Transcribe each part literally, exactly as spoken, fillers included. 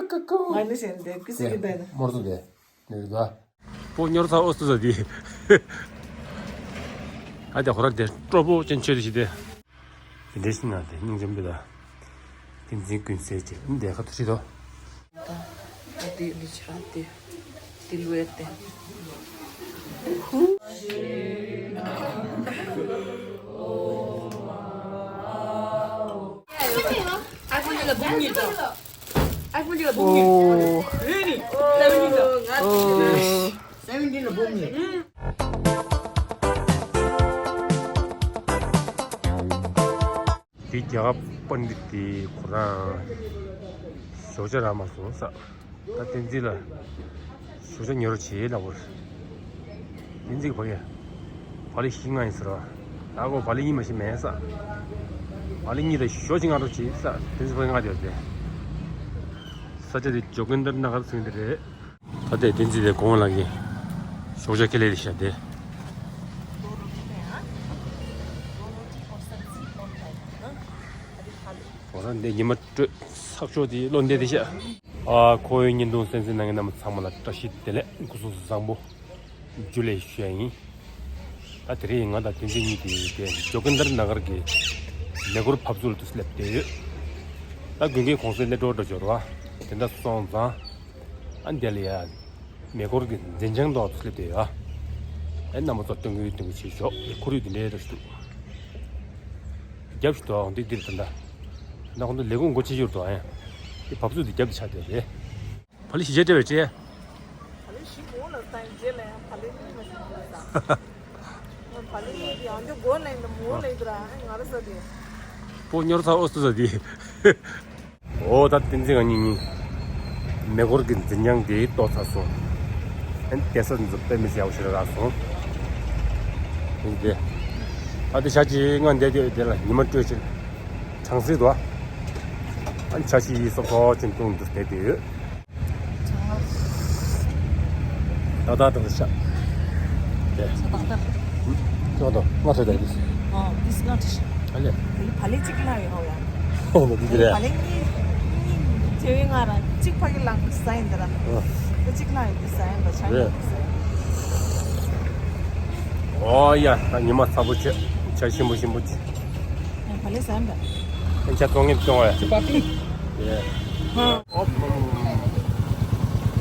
མ་ནི་ཞེན་དེ་ཀི་སི་ཀི་དེ་ནི། མོར་ཚོ་དེ། ནི་རི་དོ། པོ་ཉོར་ཚ་ཨོ་སྟུ་ཟ་དི། ཨ་དེ་ཧོ་ར་དེ་ཀྲོ་པོ་ཅན་ཆོས་དི་ཞི་དེ། དེ་འདྲའི་ཤིང་ན་དེ་སྙིང་རྗེ་མི་ད། དེ་འཛིན་ཀུན་གསལ་ཅན་འདི་ཁ་ཐུ་ཤི་དོ། ད་ད་དེ་ལི་ཆ་དེ་དེ་ལུ་ཡ་དེ། ཧུ། iPhone ལ་བུམ་གཉིས་དང་། iPhone ལ་བུམ་གཉིས། ཨོ། རེད་ནི། seventeen དང་། ཨོ། seventeen ལ་བུམ་གཉིས། དེ་རྒྱ་གར་པཎྜི་ཏ་དེ་ཁོ་རང་ཞོགས་ཇ་རག་མ་སོང་ས། ད་བསྟན་འཛིན་ལ་ཞོགས་ཇ་ཉོ་རོགས་བྱེད་ལབ་པ་རེད། བསྟན་འཛིན་གྱི་ཕ་གི་བག་ལེབ་བཞི་ལྔ་ཡིན་ཟེར་བ། ད་ཁོ་བག་ལེབ་གཉིས་མ་ཞིག་མེད་ས། བག་ལེབ་གཉིས་དང་ཞོགས་ཇ་མངགས་རོགས་བྱེད་ས། བསྟན་འཛིན་ཕ་གི་མངགས་བསྡད་པ་རེད། ས་ཆ་དེ་ཇོ་གིན་དར་ན་གར་ཟེར་གྱི་འདི་རེད། ད་ལྟའི་བསྟན་འཛིན་དེ་གོང་ལ་གི་ཞོགས་ཇ་ཁེ་ལས་དེ་ཤ་དེ། ཁོ་རང་འདི་ཉི་མ་སྤྲོད་ཚགས་ཤོག་དེ་བློ་འདས་དེ་ཤ། ཨ་ཁོ་བོའི་བརྙན་ཐུང་གསན་གཟིགས་གནང་མཁན་རྣམས་ཚང་མ་ལ་བཀྲ་ཤིས་བདེ་ལེགས། སྐུ་གཟུགས་བཟང་པོ། ཇུ་ལེ་ཞུ་ཡ་ཡིན། ད་དེ་རིང་ང་དང་བསྟན་འཛིན་གཉིས་དེ་དེ་ཇོ་གིན་དར་ན་གར་གི་མེ་འཁོར་བབས་ཚུགས་ལ་དུ་སླེབས་བསྡད་ཡོད། ད་དགུན་ཁའི་གུང་སེང་སླེབས་འགྲོ་འགྲོ་འབྱོར་བ་དེ་འདྲ་སོང་ཙང་། ཨ་འདི་ལ་ཡ། མེ་འཁོར་གྱི་མཛེས་ལྗང་མདོག་ཏུ་སླེབས་བསྡད་ཡོད། ཨེ་རྣམ་པ་ཚོ་སྟོན་གི་སྟོན་གི་བྱེད་ཤོག་ཨེ་ཁོར་ཡུག་འདི་འདྲའི་རེ་ཞིག་འདུག་རྒྱབ་ཞིག་འདུག་འདི་འདིར་ད་ལྟ། ད་ཁོང་ཚོ་ལས་ཁུངས་སྒོ་ཕྱེ་ཞོར་འདུག་ཨེ། འདི་བབས་ཚུགས་འདི་རྒྱབ་ཏུ་ཆགས་བསྡད་རེད། བག་ལེབ་བཞི་ཆ་སྤྲད་པའི་སྤྲད། བག་ལེབ་བཞི་གོང་ལ་བཏང་རྗེས་ལ་ཡང་བག་ལེབ་གཉིས་མ་ཞིག་གོང་ལ་བཏང་། བག་ལེབ་གཉིས་དེ་ཡང་འདི་མགོ་ལེན་དང་མོ་ལེན་དུ་ར་ང་ར་ས་དེ། པོ་ཉོར་ཚ་ཨོ་སྟུ་ཟ་དི། ཨོ་ད་བསྟན་འཛིན་ང་གཉིས་གཉིས། མེ་འཁོར་གྱི་མཛེས་ལྗང་དེ་ལྟོགས་ཚར་སོང་། ཨན་དེ་ས་འཛུགས་པའི་མི་ཚེ་ཡག་པོ་ཞིག་རག་སོང་། ཨན་དེ། ད་དེ་ཞག་ཅིག་ང་འདས་དེ་དེ་ལ་ཉི་མ་སྤྲོད་ཕྱིར། གྲང་སྲིད་དོ། ཨན་ཆ་ཤི་ཡི་སོག་སོག་ཅིག་བཏུང་འདུག་བསྡད་དེ་ཡོད། ད་ད་ད་ཤ། དེ། ས་ཏག་ཏག་ཅོག་ཏོ་ང་ཚོ་དེ་དུས། ཨོ་དིས་ང་ཚོ་ཤ། ཨ་ལེ། དེ་ལ་བག་ལེབ་གཅིག་ལ་ཡོད་ཧོ་ཡ། ཨོ་དེ་དེ་རེད། བག་ལེབ་གཉིས་གཉིས་དེ་བས་ང་རང་གཅིག་ཕ་གི་ལང་ས་ཡིན་ད་ར། ཨོ། དེ་གཅིག་ལ་ཡོད་དེ་ས་ཡིན་ད་ཆ་རེད། ཡིན་ད་ས་ཡིན། ཨོ་ཡ་ད་ཉི་མ་ཚ་པོ་བྱས་བྱ་ཞིམ་པོ་ཞིམ་པོ་བྱས། བག་ལེབ་ཟ་ཡིན་པ། ཁྱེད་ཚོ་ངེད་ཚོ་ཡ། ཅི་པ་ཏི། ཡེ། ཧ། ཨོ།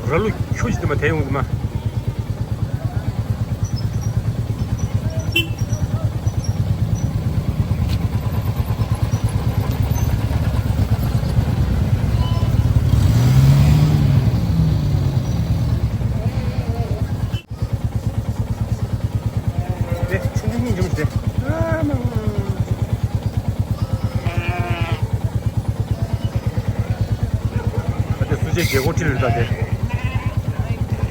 ར་ལུ་ཁྱོད་ཀྱིས་དེ་མ་དེ་ཡོང་གི་མ། དེ་ཆུང་ཆུང་གཉིས་འཇོམས་ཤིག་དེ། ཨ་མ། ད་དེ་སུ་ཆེ་རྒྱལ་སྒོ་ཁྲིད་ལུས་ད་དེ།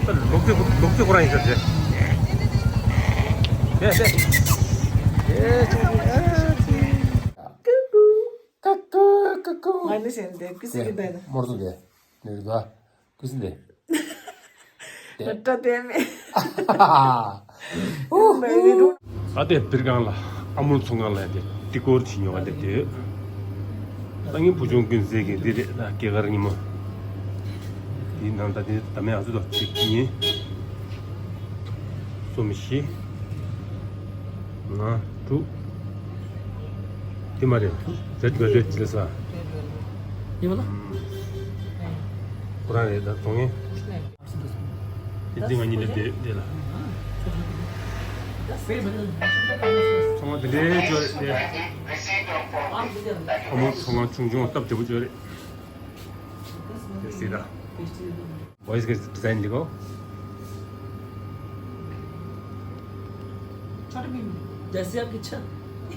ད་ལུག་རྫི་ལུག་རྫི་ཁོ་རང་ཡིན་ས་དེ། དེ་དེ། དེ་ཆུང་ཆུང་ཨ་ཙི། ཀུ་ཀུ། ཀུ་ཀུ་ཀུ་ཀུ། ང་ནི་ཞེན་དེ་ཀི་སི་ཀི་དེ་ནི། མོར་ཚོ་དེ། ནི་རི་ད། ཀུ་སི་འདི། ལ་སྐྲ་དེ་མེད། ཨ་ཏེ་པིར་གང་ལ་ཨ་མོལ་ཚོང་ཁང་ལ་ཡ་དེ་ཏི་སྐོར་བྱེད་ཉོ་ག་འདེབས་དེ། ད་ངའི་བུ་ཆུང་ཀུན་གསལ་གྱི་འདི་རེད་ད་སྐྱེས་སྐར་ཉིན་མོ། འདི་ནང་ད་འདི་ད་མེད་ཨ་ཚོ་དང་གཅིག་གཉིས། གསུམ་བཞི། ལྔ་དྲུག་དེ་མ་རེད། རེད་རེད་རེད་ཅི་ལ་ས། ཡིན་པ་ལ། ཁོ་རང་རེད་ད་གདོང་ངན། དེ་འཛིན་ང་གཉིས་ལས་བསྡད་བསྡད་ལ། ཚང་མ་དེ་འདྲའི་བཅོས་རེད་དེ། ཁོ་མོ་ཚོང་ཁང་ཆུང་ཆུང་སྟབས་བདེ་པོ་བཅོས་རེད། དེ་སྲིད་ད། Voice के डिजाइन लिखो। छोटा भीम। जैसे आपकी इच्छा।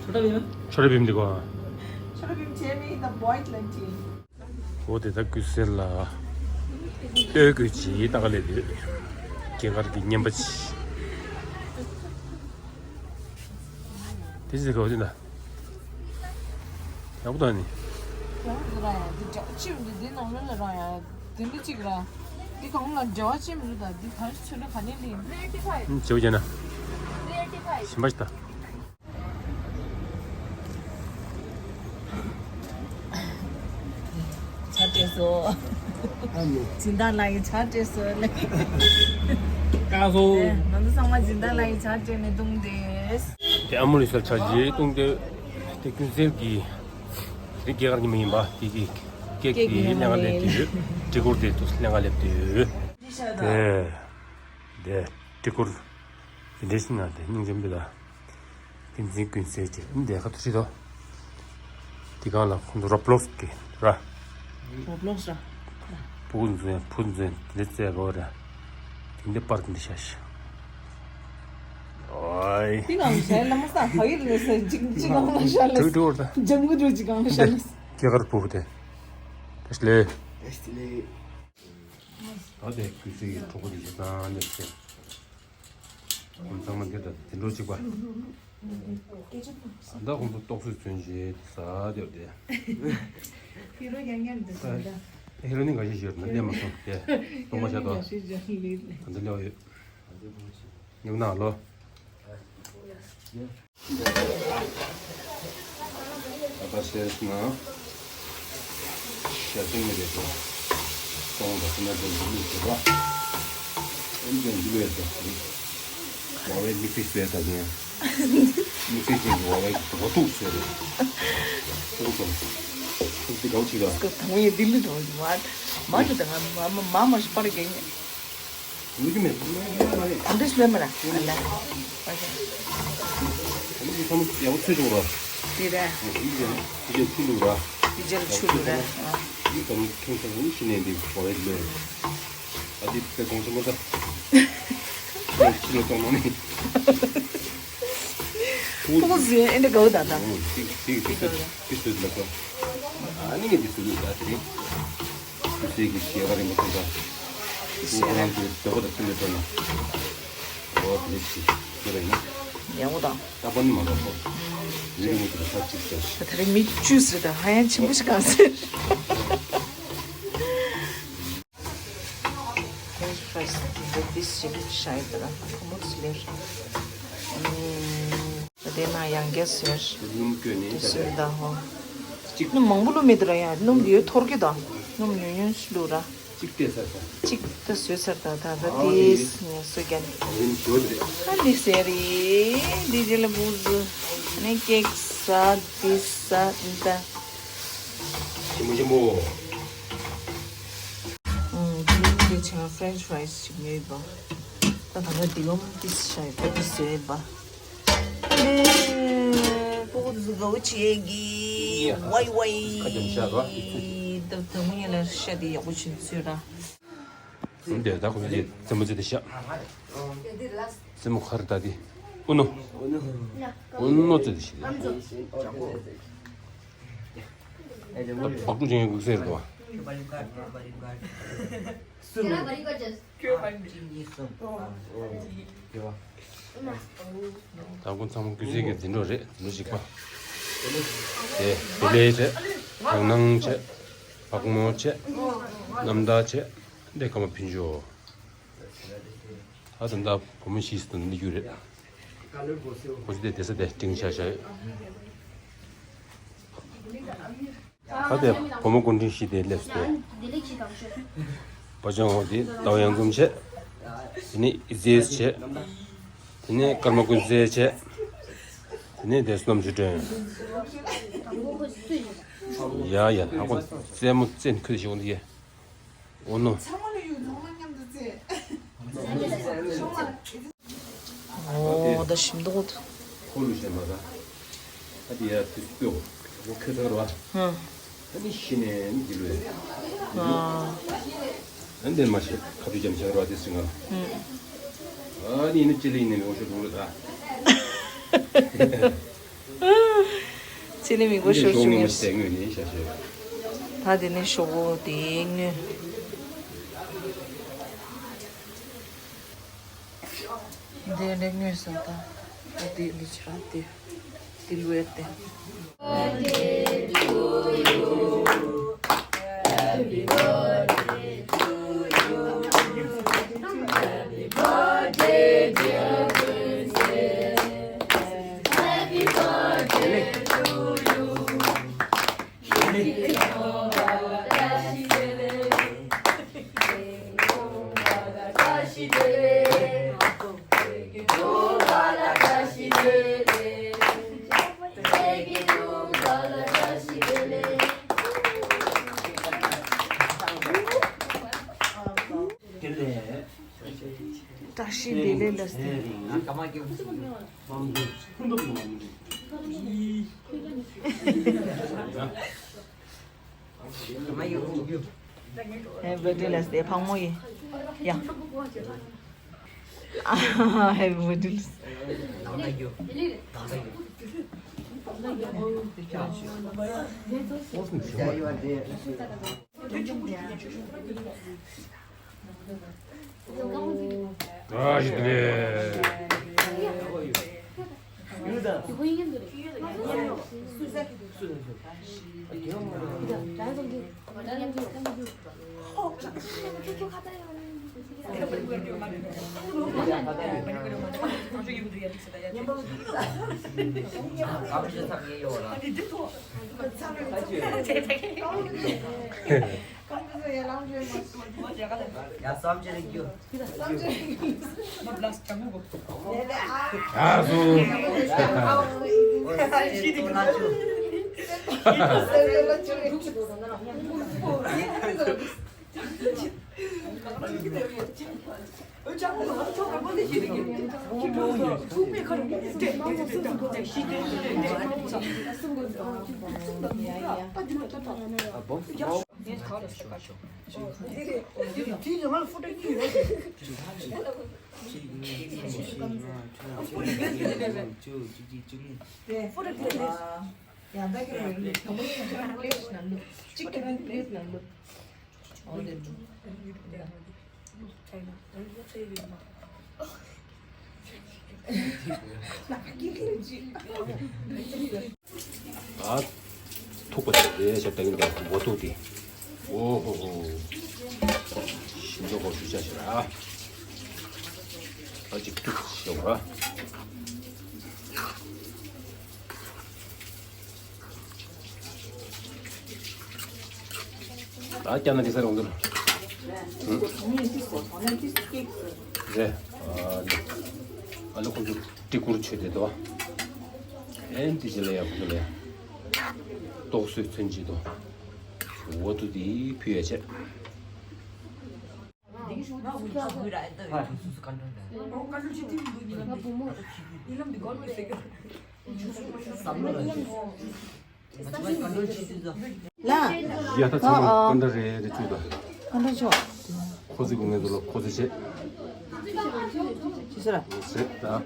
छोटा भीम। छोटा भीम लिखो हाँ। छोटा भीम छह में ही था boy twenty. འོ་དེ་ད་ཀུན་གསལ་ལ་ཨོ་དགོས་ཅི་ད་ག་ལས་དུས་སྐྱེས་སྐར་གྱི་བརྙན་པ་ཅི། དེ་ཅི་གོ་དེ་ན། ཡག་པོ་ད་ནི། ཡག་པོ་འདུག་ར་ཡ། འདི་འདྲ་ཅི་འདི་འདི་ནང་ལོགས་ལ་ར་ཡ། འདི་འདི་གཅིག་ར། འདི་གང་ལ་འབྲེལ་བ་ཅི་མི་འདུག་ད་འདི་ག་ཚོད་ན་ག་ནས་ལེན། ཨུམ་བྱེད་པ་བྱས་ན། ཞིམ་པ་ཞིག་ད། ཆ་དེ། སོ། སྦྱིན་བདག་ལགས་ཀྱིས་ཇ་སྤྲད་སོང་ལགས། ཀ་སོ། ང་ཚོ་ཚང་མ་སྦྱིན་བདག་ལགས་ཀྱིས་ཇ་སྤྲད་ནས་བཏུང་སྟེ། དེ་ཨ་མོ་ལི་སར་ཇ་ཅིག་བཏུང་སྟེ། དེ་ཀུན་གསལ་གྱི། དེ་རྒྱ་གར་ཉི་མ་ཡིན་པ་དེ་གི་ཀེག་གི་ཀེག་གི་ཉི་མ་ལེན་དུས། ཀྲི་གུར་དེ་དུ་ལེན་ག་སླེབས་དུས། དེ། དེ་ཀྲི་གུར། དེ་འདྲ་ཞིག་ན་དེ་སྙིང་རྗེ་མི་འདུག་ད། ཀུན་གསལ་ཀུན་གསལ་གྱི་འདི་ཁ་ཐུག་ཤི་དོ། དེ་གང་ལ་ཁོང་ཚོ་རོ་བྷ་ལོག་སི་གི་ར། རོ་བྷ་ལོག་སི་ར། ཕུ་འཛོན་ཕུ་འཛོན་དེ་རྩེ་གོ་ར། དེ་འདི་པར་དེ་འདི་ཤ་ཤ། ཨོའི། དེ་གང་ཞལ་ལ་མ་ས་ཕ་ཡིར་ལ་ས་ཅིག་ཅིག་གང་ལ་ཤ་ལ། ཅིག་ཅིག་བར་ད། ཇམ་གུ་རུ་ཅིག་གང་ལ་ཤ་ལ། ཀེ་གར་ཕུ་དེ། དེ་ལེ། དེ་ལེ། ད་དེ་ཀུན་གསལ་གྱི་གྲོགས་པོ་དེ་ཞིག་དང་སླེབས་ཏེ། ཁོང་ཚང་མ་འདི་ལྟར་དེ་འགྲོ་གཅིག་པ། ད་ཁོང་ཚོ་ཏོག་ཙམ་བཙོན་བྱས་ཟ་བསྡད་དེ། ཕི་རོ་ཡང་ཡང་འདི་ཟ་ད། ཧེ་རོ་ནི་འགའ་ཞིག་བཞུར་ན་སླེབས་མ་སོང་སྟེ། གཏོང་མ་བྱ་དོ། ད་འདི་སླེབས་ཡོད། ཉུག་ན་ལོ། ཉུག་ན་ལོ། ད་ལྟ་བཤད་ན། ཞྭ་ཅང་མི་རེད་དོ། སྟོང་དང་སེམས་ན་དོན་འདི་ལུས་ཟེར་བ། ཨེམ་ཅན་འདི་ལུས་ཟེར་བ། ཝ་ཝའི་དམིགས་བསལ་ཟེར་ད་ཅན། དམིགས་བསལ་ཅན་གྱི་ཝ་ཝའི་རོ་ཐུག་ཟེར་རེད། ཐུག་སོང་། ཐུག་དེ་གའུ་ཆིག་ལ། སྐབས་དང་པོའི་འདི་ལུས་དང་མ་མ་འདི་དང་མ་མ་མ་མ་ཞིག་པར་རྒྱག་ཉེ། ལུག་གི་མེད། ཨ་འདྲ་ཞིག་མེད་མ་རེད། ཨ་ལ། ཨ་ལ། ཨ་ནི་ཚང་མ་ཡག་པོ་ཚོས་བྱུང་ར། དེ་རེད། ཨ་ནི་ཡང་དེ་རྗེས་ཆུ་བླུགས་ར། དེ་རྗེས་ཆུ་བླུགས་ར། ཨ། ཡིག་དམ་ཁྱོད་ཚོ་ནི་ཤི་ནས་འདི་བ་བའི་ལོས། ཨ་དེ་དཔེ་གོང་ཆེན་པོ་ད། ཁྱོད་ཕྱི་ལ་གཏོང་ནོ་ནི། ཁོ་ཁོ་ཟེ་ཨེ་འདྲ་དགའ་བོ་ད་ད། ཨོ་དེ་དེ་དེ་དེ་དེ་དེ་སོས་ལ་གོ། ཨ་ནི་ངས་དེ་སོས་ལ་ད་དེ་རིང་། སུ་སེ་གི་ཞལ་ག་རིང་པོ་ཐུག་ད། ཁོ་ཁོ་རང་གི་འདོད་པ་དང་མཐུན་པའི་ཐོག་ནས། འོ་དེ་ཞིག་ཟེར་བ་ཡིན་ན། ཡག་པོ་དང་། རྟག་པར་ནི་མ་རོགས་སོ། ཡུན་རིང་པོ་དེ་ལ་ཚར་གཅིག་བྱས། ད་རེས་མི་བཅུ་ཟེར་དང་ཧ་ཡང་ཆེན་པོ་ཞིག་གང་ཟེར། French fries དེ་འདྲ་this ཞིག་ཤ་ཡི་དང་ཁོ་མོ་ཚི་ལེར། ཨུམ། དེ་ན་ཡང་རྒྱ་ཟེར། སྣུམ་བསྐོལ་ནས་དེ་ཟེར་ད་ཧོ། གཅིག་སྣུམ་མང་པོ་བླུགས་མེད་དུ་ར་ཡང་སྣུམ་ཡོད་ཐོར་གི་དང་སྣུམ་ཉུང་ཉུང་ཞིག་བླུགས་ར། གཅིག་སྟེ་ས་ས། གཅིག་ད་བཟོས་ཚར་ད་ད་ད་ཨ་དེ་ངས་བཟོས་ཀྱང་། ཨ་ནི་ཞོར་རེད། ཨ་ནི་ཟེར་རེད་འདི་རྗེས་ལ་བུ་ཟུ། ཨ་ནི་ཀེག་ཟ་འདི་ཟ་འདི་ད། ཞིམ་པོ་ཞིམ་པོ། ཨུམ། དེ་རིང་དེ་བྱས་French fries ཞིག་ཉོས་པ། ད་ད་ནི་དེ་ཡོམ་དེ་ཤ་ཡི་པ་དེ་བཟོས་པ། ཨ་ལེ། ཀོ་ཀོ་དེ་ཚོ་དགའ་བོ་བྱེད་ཀྱི། ཝའི་ཝའི། ཁ་འཇམ་ཤ་རོ། ད་དུང་ངས་ལ་ཤ་དེ་ཡག་པོ་བྱིན་ཚོད་ར། འདི་ད་ཁོ་ཚོ་རྩེད་མོ་རྩེ་དེ་ཤ། རྩེད་མོ་ཁར་ད་དེ། ཨུ་ནུ། ཨུ་ནུ་རྩེ་དེ་ཤ། བག་གྲུ་ཅན་གུག་སེར་དོ། ད་ཁོ་ཚང་མ་གུས་སེར་གྱི་འཛིན་གྲོགས་རེད། འཛིན་གྲོགས་ཞིག་པ། དེ་བེ་ལེ་བྱས། དག་སྣང་བྱས། བག་མོ་བྱས། རྣམ་དག་བྱས། འདི་ཀ་མ་ཕིན་ཇོ། ཨ་ད་ད་བུ་མོ་ཤིས་དང་འདི་རྒྱུ་རེད། ཁོ་ཚོ་དེ་དེ་ས་དེ་ཏིང་ཤ་ཤ་ཡོད། ད་དེ་བུ་མོ་སྐུ་མགྲོན་ཤིས་དེ་སླེབས་སོང་། བ་ཅང་འོ་དེ་ཏའོ་ཡང་འཛོམས་བྱས། དེ་ནས་ཨི་ཟེས་བྱས། དེ་ནས་ཀརྨ་ཀུན་གསལ་བྱས། དེ་ནས་དེ་བསོད་ནམས་ཆོས་སྒྲོན། ཡ་ཡ་ཧ་གོ་རྩེད་མོ་རྩེད་ཁུལ་ཞིག་འོང་དེ་གས། ཨོ་ནོ། ཚང་མ་ལ་ཡོད་ཚང་མ་མཉམ་དུ་རྩེ། ཨོ་ད་ཞིམ་མདོག་ཁོ་ལུ་བཤད་མ་ད། ཨ་དེ་ཡ་དུས་སུ་སྤོས་གོ། ཁོ་ཁེ་ཚ་ར། ཧ། ཨ་ནི་ཤི་ནས་ནི་འདི་ལུས། ཨ། ཨ་འདི་མ་ཤེས་ཁ་ཐུག་ཅམ་ཆག་ར་དེ་སྲིང་ང་། ཨ་ནི་ནི་ཅི་ལི་ནི་མི་འོ་ཤོ་དུ་ལུ་ད། ཅི་ནི་མི་འོ་ཤོ་ཅུ་ངེས། ད་དེ་ནི་ཤོག་གོ་དེ་ངོས། འདི་ལེགས་ཉོས་སོང་ད། ཨ་དེ་ལི་ཆི་ར་དེ། དེ་ལུ་ཨེ་དེ། བཀྲ་ཤིས་བདེ་ལེགས་ལ་སྟེ། ཧེ་པི་བར་ཐ་ཌེ་ལ་སྟེ་ཕག་མོ་ཡིན། ཡ། ཧེ་པི་བར་ཐ་ཌེ་ལ་སྟེ། ཨ། ཐུག་པ་དེ་རེད་ཤག་ད་གིན་འོ་ཐུག་དེ། ཨོ་ཧོ་ཧོ། ཤིང་ཏོག་གོ་ཤུ་ཤ་ཤ་ར། ཨ་ཅིག་ཐུག་ཤ་ར། ད་ཀྱ་ན་དེ་ས་རོང་དུ་རེད། ཨ་ལོ་ཁོ་ཚོ་ཏི་ཀུར་ཆོད་དེ་དོ། ཨེན་དི་ཅི་ལ་ཡ་ཁོ་ཚོ་ལ་ཡ་ཏོག་སོའི་ཚོན་ཅི་དོ། འོ་དུ་དེ་ཕུལ་ཡ་ཆེ། ལ། ཡ་ད་ཚང་མ་ཀ་འདྲ་རེ་རེ་བཅུག་ད། ཀ་འདྲ་ཆོག་ཁོ་ཚོ་གི་ངེད་ཚོ་ལ་ཁོ་ཚོ་བྱེད། ཅི་ཟེར། ཟེར་ད།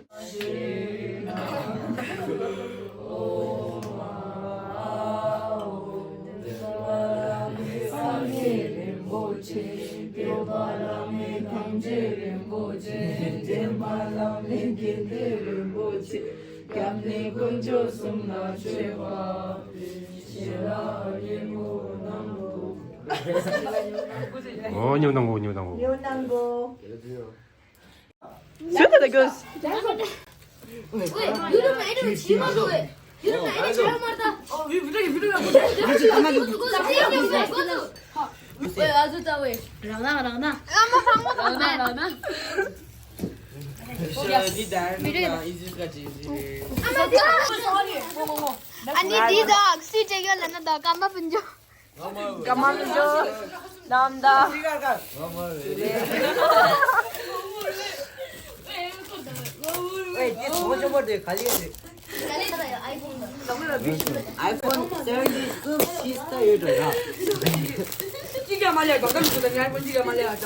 སྐྱབས་གནས་དཀོན་མཆོག་གསུམ་ལ་མཆོད་པ། ཞེས་ལ་བསྙེན་བཀུར་གནང་དགོས། ཨོ་ཉོ་དང་གོ་ཉོ་དང་གོ། ཉོ་དང་གོ། ཟོས་ད་ད་གོ། ཝེ། ཡུ་རུ་མ་ཨེ་རུ་ཆི་མ་ཟོ་ཝེ། ཡུ་རུ་མ་ཨེ་རུ་ཆི་མ་ད། ཨོ་ཝེ་ཝེ་ཝེ་ཝེ། ཝེ་ཨ་ཟོ་ད་ཝེ། རང་ན་རང་ན། ཨ་མ་ཕང་མོ་ད་ཝེ། རང་ན་རང་ན། ཨ་ནི་འདི་ད་སུས་བྲིས་ཡོད་ལབ་ན་ད་ཀརྨ་དཔལ་འབྱོར། ཀརྨ་དཔལ་འབྱོར། རྣམ་དག་ཨེ་དེ་ཚོ་ཆོ་པོ་དེ་ག་ལེ་རེད། iPhone seventeen གསུམ་ཤི་ས་ཡོད་འགྲོ་ར། ཅི་ག་མ་ལས་གང་ག་མི་ཐུབ་ད་ནི་iPhone ཅི་ག་མ་ལས་ཨ་ཅག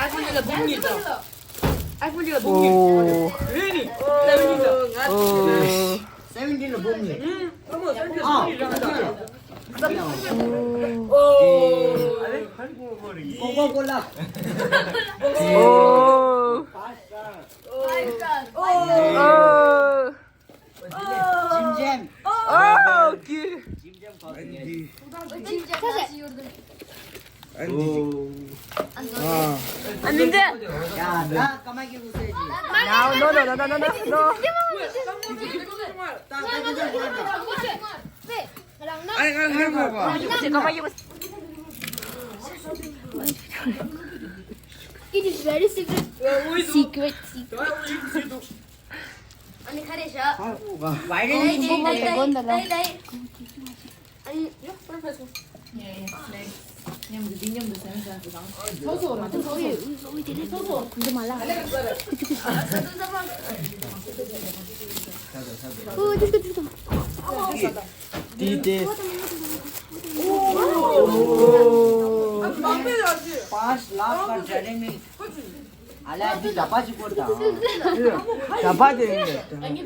iPhone ལ་བུམ་གཉིས་ད། iPhone ཅི་ག་བུམ་གཉིས། ཨོ། རེད་ནི། seventeen ད། ཨོ། seventeen ལ་བུམ་གཉིས། ཨ། ཨོ། ཀོ་ཀོ་ཀོ་ལ། ཨོ། ཨོ། ཇིམ་ཇམ། ཨོ་ཀི། ཇིམ་ཇམ་ཁོ་ཨ་ནི་འདི། ཡ་ད་ཀ་མ་གི་གུ་སེ་ཇི། No, no, no, no, no, no, no. It is very secret. Secret, secret. ཨ་ནི་ག་རེ་བཞག་ཝའི་རེ་ལའི་ལའི་ལའི་ལའི། ཨ་ནི་ཡོ་པར་ཕེ་སོང་། མཉམ་དུ་འདི་མཉམ་དུ་ཟ་ཡིན་ཟ་དུ་དང་། སོ་སོ་མ་ཐུབ་སོ་སོ། སོ་སོ་འདི་མ་ལ། ཨོ་ཏིས་ཏིས། पाँच लाख का ट्रेडिंग में ཨ་ལས་འདི་ལ་པ་ཅིག་བསྐོར་དང་། ཞབས་པ་དེ་ཡིན།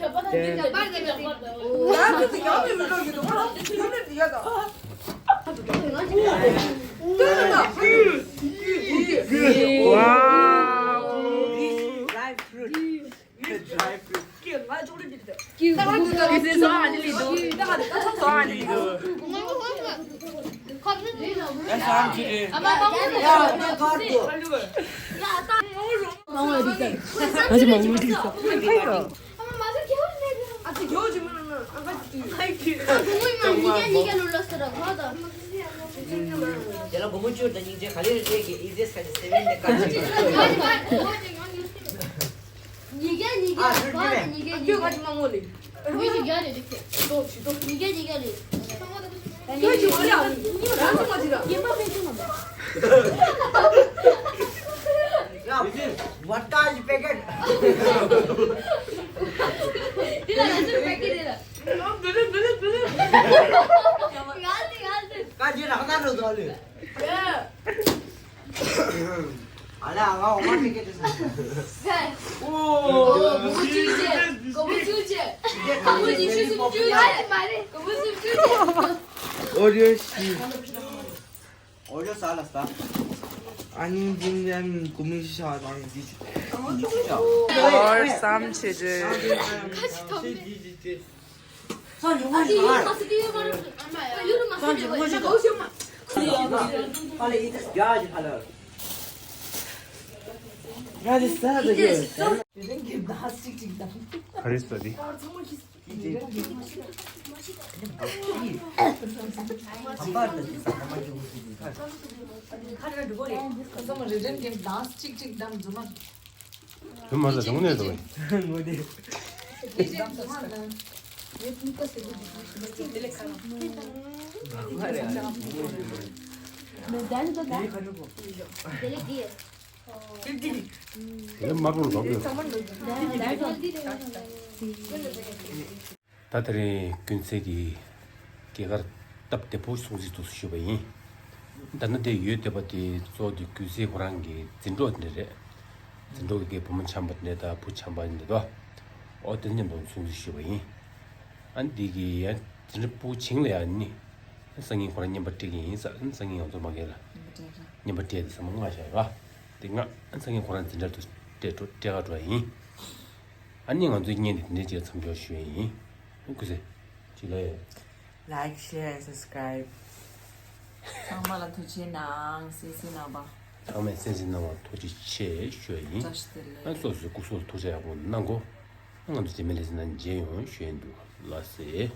Wow. Dry fruit. Dry fruit. ཉིས་བརྒྱ་ཉིས་བརྒྱ་ཨ་ཧྥུ་ཀྲི་ཀི་མ་ངོ་ལེ། ཉིས་བརྒྱ་ཉིས་བརྒྱ་རེད། ཉིས་བརྒྱ་ཉིས་བརྒྱ་རེད། ཡ། ཝོད་ཀ་གི་པེ་ཀེ་ཊི། དེ་ལ་ང་ཚོའི་པེ་ཀེ་ཊི་རེད། ང་ཚོ་ང་ཚོ། ཀ་ཅི་རག་ན་རུ་དོ་ལེ། ཨ་ལ་ཨ་ཨོ་མ་ཀེ་ཀེ་ཏི་སོང་། ཨོ། གོ་བོ་ཆུ་ཆེ། གོ་བོ་ཆུ་ཆེ། གོ་བོ་ཆུ་ཆུ་ཆུ་ཆུ་ཆེ། གོ་བོ་ཆུ་ཆུ་ཆེ། ཨོ་རེད་ཤི། ཨོ་རེད་ས་ལ་ས། ཨ་ནི་འཛིན་ཡང་གོ་མི་ཤ་དང་འདི་ཆུ་ཆུ་ཆ། ཨོ་བསམ་ཆེ་ཆེ། ཁ་ཆེ་ཐོག་ནས། དུ་མ་ཟ་དུང་ནས་དུ། དེ་དམར་པོ་ལོག་ཡོད། ད་དེ་རིང་ཀུན་གསལ་གྱིས་སྐྱེས་སྐར་སྟབས་བདེ་པོ་སྲུང་བརྩི་འདུག་ཞུས་པ་ཡིན། ད་ནི་དེ་ཡོད་བསྡད་པ་དེ་གཙོ་བོ་དེ་ཀུན་གསལ་ཁོ་རང་གི་འཛིན་གྲོགས་འདི་རེད། འཛིན་གྲོགས་ཀྱི་བུ་མོ་འཆམ་པ་འདི་དང་བུ་འཆམ་པ་འདི་དོ། ཨོ་དེ་མཉམ་དུ་སྲུང་བརྩི་ཞུས་པ་ཡིན། ཨ་ནི་འདི་གི་ཡང་འཛིན་གྲོགས་བུ་བྱིངས་ལ་ཡང་ནི། སང་ཉིན་ཁོ་རང་རྔན་པ་སྤྲད་ཀྱི་ཡིན་ས། སང་ཉིན་ང་ཚོ་མ་གས་ལ། རྔན་པ་སྤྲད་དེ་ས་མ་ང་ཤ་ཡོད་པ། དེ་ང་སང་ཉིན་ཁོ་རང་འཛིན་གྲྭ་དུ་སྤྲད་འགྲོ་སྤྲད་ག་འགྲོ་ཡ་ཡིན། ཨ་ནི་ང་ཚོའི་བརྙན་འདི་འདི་འདྲའི་ཅིག་མཚམས་འཇོག་ཞུ་ཡ་ཡིན། ཀུན་གསལ། ཅིག་ལ་ཡ། Like, share and subscribe. ཚང་མ་ལ་ཐུགས་རྗེ་གནང་། གསན་གཟིགས་གནང་བ། ཚང་མས་གསན་གཟིགས་གནང་བར་ཐུགས་རྗེ་ཆེ་ཞུ་ཡ་ཡིན། བཀྲ་ཤིས་བདེ་ལེགས། ཨ་སོ་སོའི་སྐུ་གཟུགས་ཐུགས་ཅག་ཡག་པོ་གནང་གོ། ང་ཚོ་རྗེས་མའི་ལེ་ཚན་ནང་མཇལ་ཡོང་ཞུ་ཡ་འདུག་ལགས་སེ།